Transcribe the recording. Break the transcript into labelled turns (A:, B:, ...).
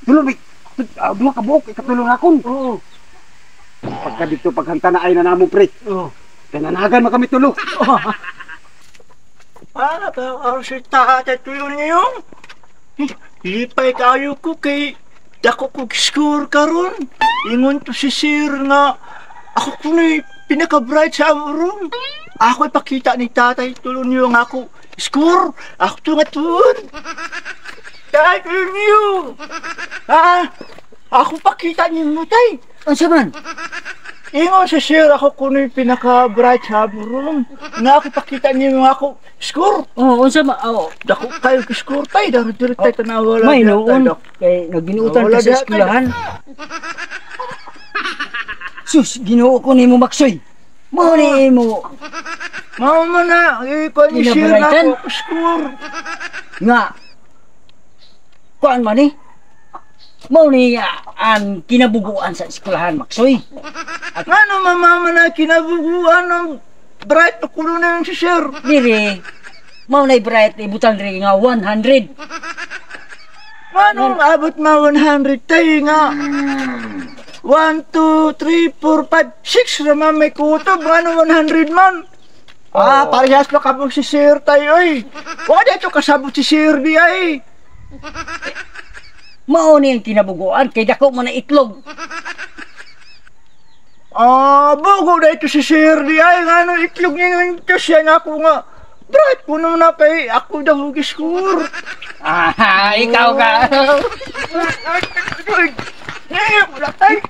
A: Tulo may duha ka buok ikatulong akon.
B: Oo.
A: Pagka dito paghanta na ay na namo, pre.
B: Oo.
A: Tananagan man kami tulo.
C: Para ba ang si tatay tuyo niyo? Lipay kayo ko kay dako ko score karon. Ingon to si sir nga ako kuno'y pinaka-bright sa among room. Ako ipakita ni tatay tulo niyo nga ako score. Ako to nga tuon. Tatay tulo niyo. Ah, ako pakita ni mo, tay.
B: Unsa man?
C: Ingon si sir ako kuno'y pinaka-bright sa among room. Nga ako ipakita niyo nga ako score.
B: Oh, unsa man? Oh,
C: Dako kayo score, tay. Daro diri tay tanawa lang.
B: May
C: diha, tay,
B: noon
C: dako.
B: Kay naginuutan
C: Wala
B: ka sa
C: diha,
B: eskwelahan. Sus, Ginoo ko nimo, Maksoy. Mao ni imo
C: Mama na, eh, kuan ni sir na
B: Ginabrightan?
C: ako score.
B: Nga kuan man ni. Mao ni ang kinabuguan sa eskwelahan, Maksoy.
C: Nga naman mama na kinabuguan ng bright na kuno na yung si sir.
B: Diri mao nay bright, ibutang diri nga 100.
C: Nga nung abot ma 100 tayo nga. 1, 2, 3, 4, 5, 6 naman may kutob. Nga nung 100 man. Ah, parehas pa kabog si sir tayo ay. Wala dito kasabot si sir di ay.
B: Mao ni ang kinabuguan kay dako man na itlog.
C: Ah, bugo na ito si sir di ay. Nga nung itlog niya ngayon siya nga ako nga. Bright kuno na kay ako daw score.
B: Ah, ikaw ka.
C: Ay, wala tayo.